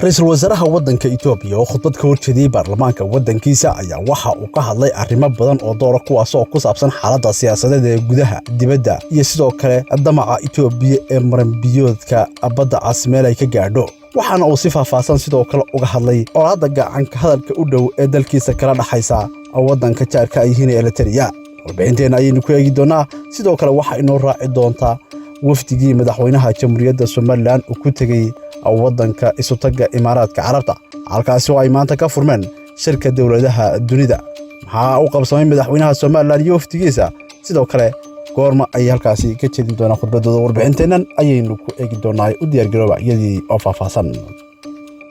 Ra-iisul wasaaraha waddanka Itoobiya oo khudbad ka horjeediyey baarlamaanka waddankiisa ayaa waxa uu ka hadlay arrimo badan oo doora, kuwaas oo ku saabsan xaaladda siyaasadeed ee gudaha, dibadda iyo sidoo kale damaca Itoobiya ee maranbiyoodka Badda Cas meel ay ka gaadho. Waxaana uu si faahfaahsan sidoo kale uga hadlay colaadda gacanka hadalka u dhow ee dalkiisa kala dhaxaysa waddanka jaarka ay yihiin ee Elitereya. Warbixinteenna ayaynu ku eegi doonnaa. Sidoo kale waxaa inoo raaci doontaa wafdigii madaxweynaha Jamhuuriyadda Somalilan uu ku tegey waddanka Isutagga Imaaraadka Carabta, halkaasi oo ay maanta ka furmeen shirka dowladaha dunida. Maxaa u qabsamay madaxweynaha Somalilan iyo wafdigiisa? Sidoo kale goorma ayay halkaasi ka jeedin doonaan khudbaddooda? Warbixinteennan ayaynu ku eegi doonnaa. U diyaargarooba iyadii oo faahfaahsan.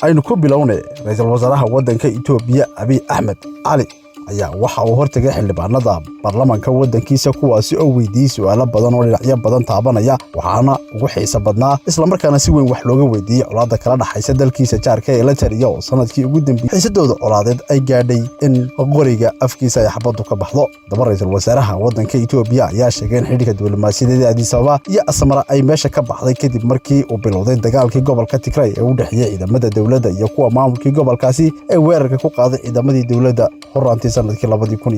Aynu ku bilownay, ra-iisul wasaaraha waddanka Itoobiya Abiy Axmed Cali ayaa waxa uu hortegay xildhibaanada baarlamanka waddankiisa, kuwaasi oo weydiiyey su'aalo badan oo dhinacyo badan taabanaya. Waxaana ugu xiiso badnaa, islamarkaana si weyn wax looga weydiiyey, colaadda kala dhaxaysa dalkiisa jaarka ee Elitereya, oo sanadkii ugu dambeeyey xiisadooda colaadeed ay gaadhay in qoriga afkiisa ay xabaddu ka baxdo. Haddaba, ra-iisul wasaaraha waddanka Itoobiya ayaa sheegay in xidhiirka diblomaasiyadeed ee Addis Ababa iyo Asmara ay meesha ka baxday kadib markii uu bilowday dagaalkii gobolka Tigray ee u dhexeeyey ciidamada dowladda iyo kuwa maamulkii gobolkaasi ee weerarka ku qaaday ciidamadii dowladda horaantii sanadkii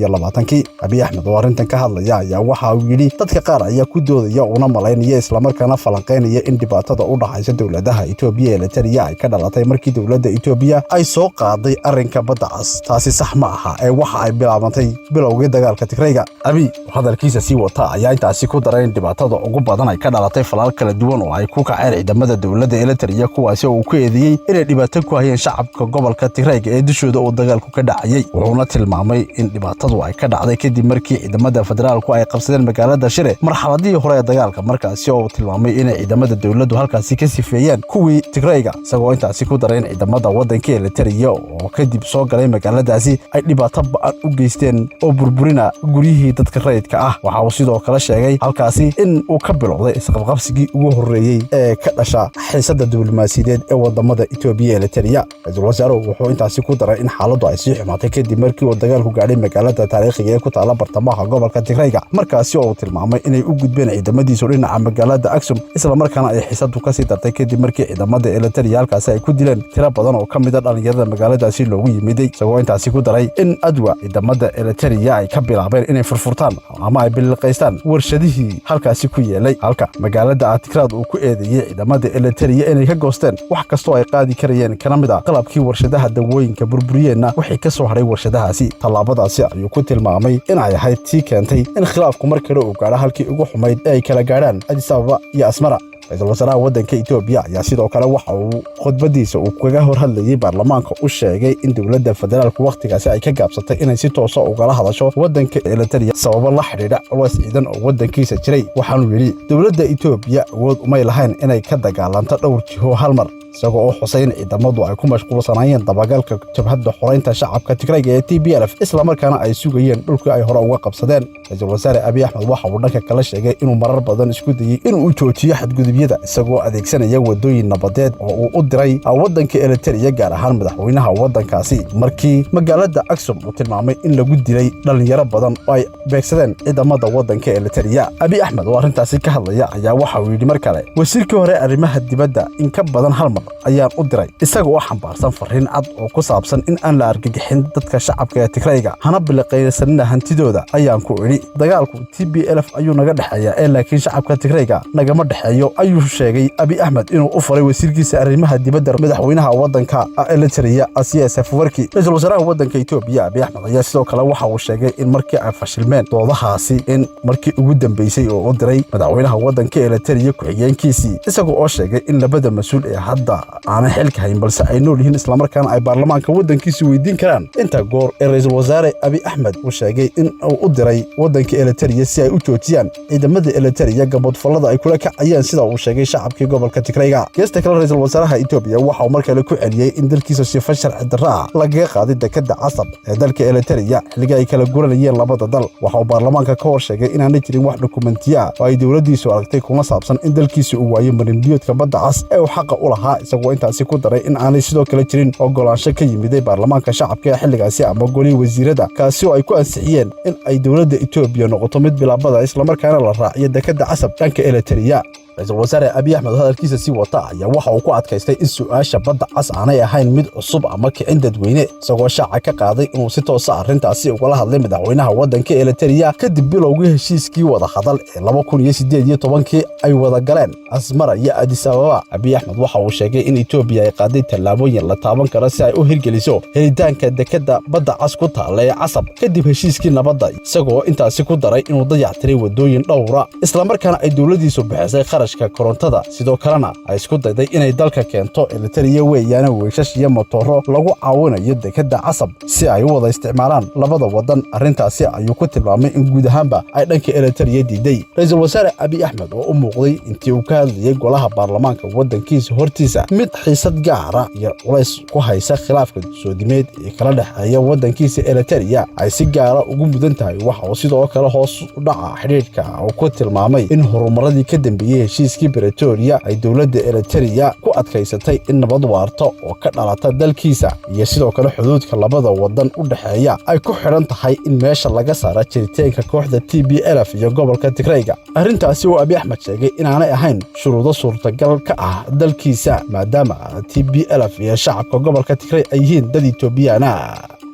2020-kii. Abiy Axmed oo arrintan ka hadlaya ayaa waxa uu yidhi: "Dadka qaar ayaa ku doodaya una malaynaya, islamarkaana falanqaynaya in dhibaatada u dhaxaysa dowladaha Itoobiya ee Elitereya ay ka dhalatay markii dowladda Itoobiya ay soo qaaday arrinka Badda Cas. Taasi sax ma aha, ee waxa ay bilaabantay bilowgii dagaalka Tigrayga." Abiy oo hadalkiisa sii wata ayaa intaasi ku daray in dhibaatada ugu badan ay ka dhalatay falaal kala duwan oo ay ku kaceen ciidamada dowladda Elitereya, kuwaasi oo uu ku eedeeyey inay dhibaato ku hayeen shacabka gobolka Tigrayga ee dushooda uu dagaalku ka dhacayey. Wuxuuna tilmaamay in dhibaatadu ay ka dhacday kadib markii ciidamada federaalku ay qabsadeen magaalada Shire marxaladihii hore ee dagaalka, markaasi oo uu tilmaamay inay ciidamada dowladdu halkaasi ka sifeeyeen kuwii Tigrayga, isagoo intaasi ku daray in ciidamada waddanka Elitereya oo kadib soo galay magaaladaasi ay dhibaato ba'an u geysteen oo burburina guryihii dadka rayidka ah. Waxa uu sidoo kale sheegay halkaasi in uu ka bilowday isqabqabsigii ugu horreeyey ee ka dhasha xiisadda diblomaasiyadeed ee wadamada Itoobiya Elitereya. Ra-iisul wasaaruhu wuxuu intaasi ku daray in xaaladdu ay sii xumaatay kadib markii uu dagaalku gaadhay magaalada taariikhiga ee ku taala bartamaha gobolka Tigrayga, markaasi oo uu tilmaamay inay u gudbeen ciidamadiisu dhinaca magaalada Aksum, islamarkaana ay xiisaddu kasii dartay kadib markii ciidamada Elitereya halkaasi ay ku dileen tiro badan oo ka mid a dhallinyarada magaaladaasi loogu yimiday, isagoo intaasi ku daray in Adwa ciidamada Elitereya ay ka bilaabeen inay furfurtaan ama ay billiqaystaan warshadihii halkaasi ku yeelay, halka magaalada Atikraad uu ku eedeeyey ciidamada Elitereya inay ka goosteen wax kastoo ay qaadi karayeen, kana mid a qalabkii warshadaha dawooyinka, burburiyeenna wixii ka soo hadhay warshadahaasi. Tallaabadaasi ayuu ku tilmaamay in ay ahayd tii keentay in khilaafku mar kale uu gaadho halkii ugu xumayd ee ay kala gaadhaan Addis Ababa iyo Asmara. Ra-iisul wasaaraha waddanka Itoobiya ayaa sidoo kale waxa uu khudbadiisa uu kaga hor hadlayey baarlamaanka u sheegay in dowladda federaalku wakhtigaasi ay ka gaabsatay inay si toosa ugala hadasho waddanka Elitereya sababo la xidhiidha culays ciidan oo waddankiisa jiray. Waxaanuu yidhi: "Dowladda Itoobiya awood umay lahayn inay ka dagaalanto dhowr jiho hal mar," isagoo oo xusay in ciidamadu ay ku mashquulsanaayeen dabagalka jabhadda xoraynta shacabka Tigrayga ee TPLF, islamarkaana ay sugayeen dhulkii ay hore uga qabsadeen. Ra-iisul wasaare Abiy Axmed waxa uu dhanka kala sheegay inuu marar badan isku dayey inuu joojiyo xadgudubyada, isagoo adeegsanaya waddooyin nabadeed oo uu u diray waddanka Elitereya, gaar ahaan madaxweynaha waddankaasi, markii magaalada Aksum uu tilmaamay in lagu dilay dhallinyaro badan oo ay beegsadeen ciidamada waddanka Elitereya. Abiy Axmed oo arrintaasi ka hadlaya ayaa waxa uu yidhi mar kale: "Wasiirkii hore arrimaha dibadda in ka badan hal mar ayaan u diray, isaga oo xambaarsan farriin cad oo ku saabsan in aan la argagixin dadka shacabka ee Tigrayga, hana biliqaysanina hantidooda. Ayaan ku idhi, dagaalku TPLF ayuu naga dhexeeya ee laakiin shacabka Tigrayga nagama dhexeeyo," ayuu sheegay Abiy Axmed inuu u faray wasiirkiisa arrimaha dibadda madaxweynaha waddanka Elitereya, Isaias Afwerki. Ra-iisul wasaaraha waddanka Itoobiya Abiy Axmed ayaa sidoo kale waxa uu sheegay in markii ay fashilmeen doodahaasi, in markii ugu dambeysay oo u diray madaxweynaha waddanka Elitereya ku-xigeenkiisii, isaga oo sheegay in labada mas-uul ee hadda aanay xilka hayn balse ay nool yihiin, islamarkaana ay baarlamaanka waddankiisu weydiin karaan inta goor ee ra-iisul wasaare Abiy Axmed uu sheegay in uu u diray waddanka Elitereya si ay u joojiyaan ciidamada Elitereya gaboodfallada ay kula kacayeen, sida uu sheegay, shacabkii gobolka Tigrayga. Geesta kale, ra-iisul wasaaraha Itoobiya waxa uu mar kale ku celiyey in dalkiisa sifa sharci darro ah lagaga qaaday dekadda Casab ee dalka Elitereya xilligii ay kala guranayeen labada dal. Waxa uu baarlamaanka ka hor sheegay inaanay jirin wax dokumentiya ah oo ay dowladdiisu aragtay kuna saabsan in dalkiisa uu waayo marinbiyoodka Badda Cas ee uu xaqa u lahaa, isagoo intaasi ku daray in aanay sidoo kale jirin ogolaansho ka yimiday baarlamaanka shacabka ee xilligaasi ama golihii wasiirada, kaasi oo ay ku ansixiyeen in ay dowladda Itoobiya noqoto mid bilaabada, islamarkaana la raaciyo dekadda Casab dhanka Elitereya. Ra-iisul Wasaare Abiy Axmed oo hadalkiisa sii wata ayaa waxa uu ku adkaystay in su'aasha Badda Cas aanay ahayn mid cusub ama kicin dadweyne, isagoo shaaca ka qaaday inuu si toosa arrintaasi ugala hadlay madaxweynaha waddanka Eliteria kadib bilowgii heshiiskii wada hadal ee 2018-kii ay wada galeen Asmara iyo Addis Ababa. Abiy Axmed waxa uu sheegay in Etoobiya ay qaaday tallaabooyin la taaban karo si ay u hirgeliso helitaanka dekedda Badda Cas ku taalla ee Casab kadib heshiiskii nabadda, isagoo intaasi ku daray inuu dayactiray waddooyin dhowra, islamarkaana ay dowladdiisu bixisay kharashka korontada, sidoo kalena ay isku dayday inay dalka keento, Eliteria weeyaane, wiishash iyo matooro lagu caawinayo dekedda Casab si ay u wada isticmaalaan labada waddan. Arrintaasi ayuu ku tilmaamay in guud ahaanba ay dhanka Eliteria diiday. Ra-iisul Wasaare Abiy Axmed oo u muuqday intii uu ka hadlayay golaha baarlamaanka waddankiisa hortiisa mid xiisad gaara iyo culays ku haysa khilaafka soodimeed ee kala dhexeeya waddankiisa Eliteria ay si gaara ugu mudan tahay, waxa uu sidoo kale hoos u dhaca xidhiidhka uu ku tilmaamay in horumaradii ka dambeeyey heshiiskii Bretoria ay dowladda Eliteria ku adkaysatay in nabad waarta oo ka dhalata dalkiisa iyo sidoo kale xuduudka labada waddan u dhexeeya ay ku xidhan tahay in meesha laga saara jiritaanka kooxda TPLF iyo gobolka Tigrayga. Arrintaasi oo Abiy Axmed sheegay inaanay ahayn shuruudo suurtagal ka ah dalkiisa, maadaama TPLF iyo shacabka gobolka Tigray ay yihiin dad Etoobiyana.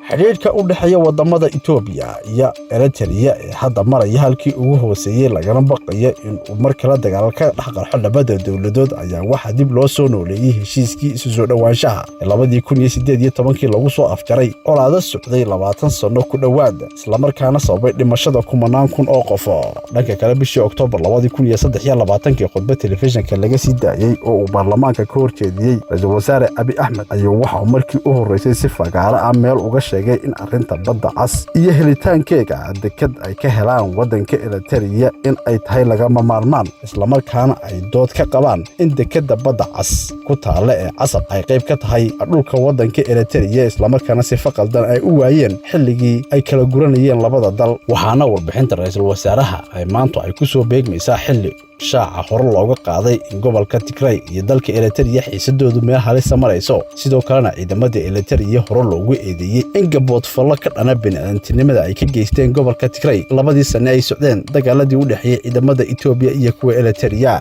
Xidhiidhka u dhexeeya waddamada Etoobiya iyo Eritrea ee hadda maraya halkii ugu hooseeyey, lagana baqayo in uu mar kale dagaal ka dhex qarxo labada dowladood, ayaa waxaa dib loo soo nooleeyey heshiiskii isu soo dhowaanshaha ee 2018-kii lagu soo afjaray colaado socday 20 sanno ku dhowaad, islamarkaana sababay dhimashada kumanaan kun oo qof. Dhanka kale, bishii Oktoobar 2023-kii, khudbad telefishinka laga sii daayey oo uu baarlamaanka ka horjeediyey ra-iisul wasaare Abiy Axmed ayuu waxa markii u horreysay si fagaaro ah meel uga sheegay in arrinta Badda Cas iyo helitaankeega deked ay ka helaan waddanka Eliteria in ay tahay lagama maarmaan, islamarkaana ay dood ka qabaan in dekedda Badda Cas ku taalla ee Casab ay qayb ka tahay dhulka waddanka Eliteria, islamarkaana si faqaldan ay u waayeen xilligii ay kala guranayeen labada dal. Waxaana warbixinta ra-iisul wasaaraha ay maanta ay ku soo beegmaysaa xilli shaaca hore looga qaaday in gobolka Tigray iyo dalka Eliteria xiisadoodu meel halisa marayso, sidoo kalena ciidamada Eliteria hore loogu eedeeyey in gaboodfallo ka dhana bini'aadantinimada ay ka geysteen gobolka Tigray labadii sanne ay socdeen dagaaladii u dhexeeyey ciidamada Etoobiya iyo kuwa Eliteria.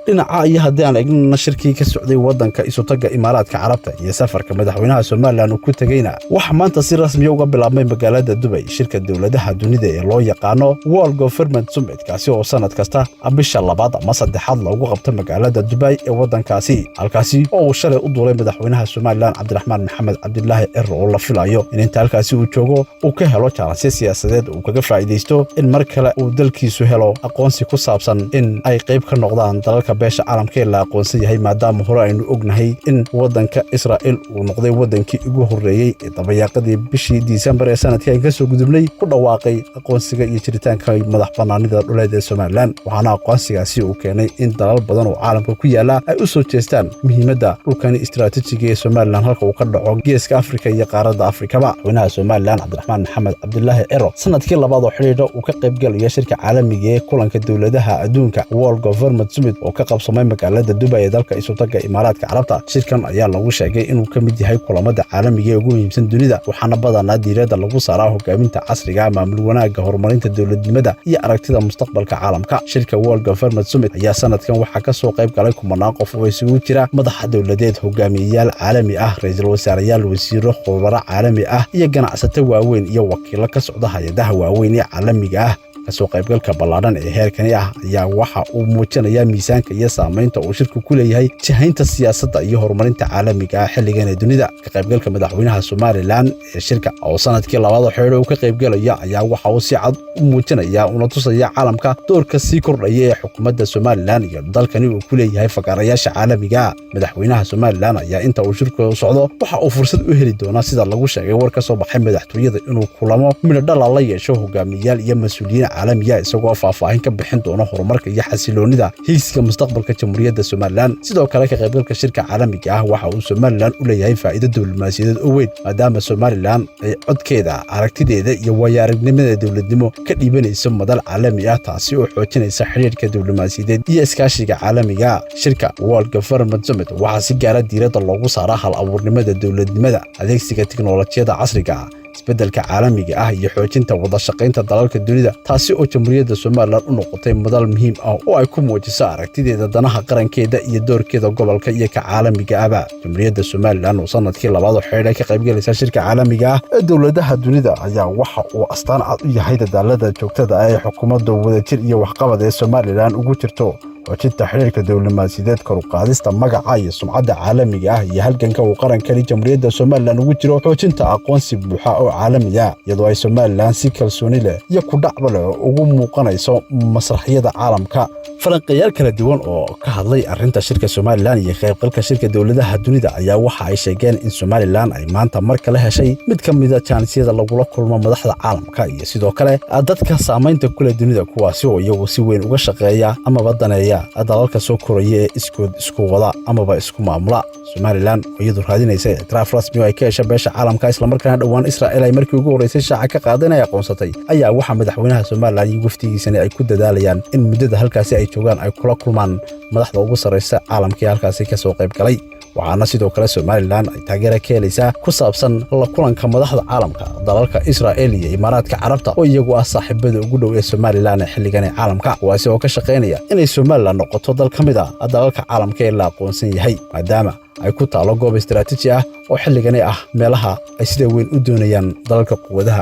Dhinaca iyo haddii aan eegnana shirkii ka socday waddanka Isutagga Imaaraadka Carabta iyo safarka madaxweynaha Somalilan uu ku tegeyna, waxaa maanta si rasmiya uga bilaabmay magaalada Dubay shirka dowladaha dunida ee loo yaqaano World Government Summit, kaasi oo sannad kasta bisha labaad ama saddexaad loogu qabto magaalada Dubay ee waddankaasi, halkaasi oo uu shalay u duulay madaxweynaha Somalilan Cabdiraxmaan Maxamed Cabdilaahi Ciro, oo la filayo in inta halkaasi uu joogo uu ka helo jaalasyo siyaasadeed uu kaga faa'iidaysto in mar kale uu dalkiisu helo aqoonsi ku saabsan in ay qayb ka noqdaan dalalka beesha caalamka ee la aqoonsan yahay, maadaama hore aynu ognahay in waddanka Israa'il uu noqday waddankii ugu horreeyey ee dabayaaqadii bishii Disembar ee sanadkii aan ka soo gudubnay ku dhawaaqay aqoonsiga iyo jiritaanka madax bannaanida dhuleed ee Somalilan. Waxaana aqoonsigaasi uu keenay in dalal badan oo caalamka ku yaala ay u soo jeestaan muhiimadda dhulkani istiraatiijiga ee Somalilan, halka uu ka dhaco Geeska Afrika iyo qaaradda Afrikaba. Madaxweynaha Somalilan Cabdiraxmaan Maxamed Cabdilaahi Ciro sanadkii labaad oo xidhiidha uu ka qaybgalaya shirka caalamiga ee kulanka dowladaha adduunka World Government Summit oo ka qabsamay magaalada Dubay ee dalka Isutaga Imaaraadka Carabta. Shirkan ayaa lagu sheegay inuu ka mid yahay kulamada caalamiga ee ugu muhiimsan dunida, waxaana badanaa diiradda lagu saaraa hogaaminta casriga, maamul wanaagga, horumarinta dowladnimada iyo aragtida mustaqbalka caalamka. Shirka World Government Summit ayaa sanadkan waxaa ka soo qayb galay kumanaan qof oo isugu jira madaxa dowladeed, hogaamiyeyaal caalami ah, ra-iisul wasaarayaal, wasiiro, khubaro caalami ah iyo ganacsato waaweyn iyo wakiilo ka socda hay-adaha waaweyn ee caalamiga ah. Kasoo qaybgalka ballaadhan ee heerkani ah ayaa waxa uu muujinayaa miisaanka iyo saamaynta uu shirku ku leeyahay jihaynta siyaasadda iyo horumarinta caalamiga ah xilligan ee dunida. Ka qaybgalka madaxweynaha Somalilan ee shirka oo sanadkii labaad xidhiidh uu ka qaybgalaya ayaa waxa uu si cad u muujinaya una tusaya caalamka doorka sii kordhaya ee xukuumadda Somalilan iyo dalkani uu ku leeyahay fagaarayaasha caalamiga. Madaxweynaha Somalilan ayaa inta uu shirku socdo waxa uu fursad u heli doonaa, sida lagu sheegay war ka soo baxay madaxtooyada, inuu kulamo midhodhala la yeesho hogaamiyayaal iyo mas-uuliyiin caalamiya, isagoo faahfaahin ka bixin doona horumarka iyo xasiloonida hiigsiga mustaqbalka Jamhuuriyadda Somalilan. Sidoo kale, ka qaybgalka shirka caalamiga ah waxa uu Somalilan u leeyahay faa'iido diblomaasiyadeed oo weyn, maadaama Somalilan ay codkeeda, aragtideeda iyo waayo-aragnimada dowladnimo ka dhiibanayso madal caalami ah, taasi oo xoojinaysa xidhiidhka diblomaasiyadeed iyo iskaashiga caalamiga. Shirka World Government Summit waxaa si gaara diiradda loogu saaraa hal abuurnimada dowladnimada, adeegsiga tiknolojiyada casriga ah, isbeddelka cimilada iyo horumarinta Isbeddelka caalamiga ah iyo xoojinta wada shaqaynta dalalka dunida, taasi oo Jamhuuriyadda Somalilan u noqotay madal muhiim ah oo ay ku muujiso aragtideeda, danaha qarankeeda iyo doorkeeda gobolka iyo ka caalamiga ahba. Jamhuuriyadda Somalilan oo sanadkii labaad oo xidhiidh ka qaybgalaysa shirka caalamiga ah ee dowladaha dunida ayaa waxa uu astaan cad u yahay dadaalada joogtada ah ee xukuumadda Wadajir iyo Waxqabad ee Somalilan ugu jirto xoojinta xidhiirka diblomaasiyadeed, kor u qaadista magaca iyo sumcadda caalamiga ah iyo halganka uu qarankani Jamhuuriyadda Somalilan ugu jiro xoojinta aqoonsi buuxa oo caalami ah, iyadoo ay Somalilan si kalsooni leh iyo kudhacba leh ugu muuqanayso masraxyada caalamka. Falanqeeyaal kala duwan oo ka hadlay arrinta shirka Somalilan iyo qaybgalka shirka dowladaha dunida ayaa waxa ay sheegeen in Somalilan ay maanta mar kale heshay mid ka mida jaanisiyada lagula kulmo madaxda caalamka iyo sidoo kale dadka saamaynta ku leh dunida, kuwaasi oo iyagu si weyn uga shaqeeya amaba daneeya dalalka soo koraya ee iskood isku wada amaba isku maamula. Somalilan oo iyadu raadinaysa ictiraaf rasmi oo ay ka hesha beesha caalamka, islamarkaana dhowaan Israa'il ay markii ugu horreysay shaaca ka qaaday inay aqoonsatay, ayaa waxaa madaxweynaha Somalilan iyo wafdigiisani ay ku dadaalayaan in muddada halkaasi ay joogaan ay kula kulmaan madaxda ugu sarraysa caalamka ee halkaasi ka soo qayb galay. Waxaana sidoo kale Somalilan ay taageera ka helaysaa ku saabsan la kulanka madaxda caalamka dalalka Israa'il iyo Imaaraadka Carabta, oo iyagu ah saaxiibada ugu dhow ee Somalilan ee xilligan ee caalamka, kuwaasi oo ka shaqaynaya inay Somalilan noqoto dal ka mid ah dalalka caalamka ee la aqoonsan yahay, maadaama ay ku taalo goob istaraatiiji ah oo xilligani ah meelaha ay sida weyn u doonayaan dalalka quwadaha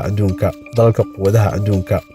adduunka.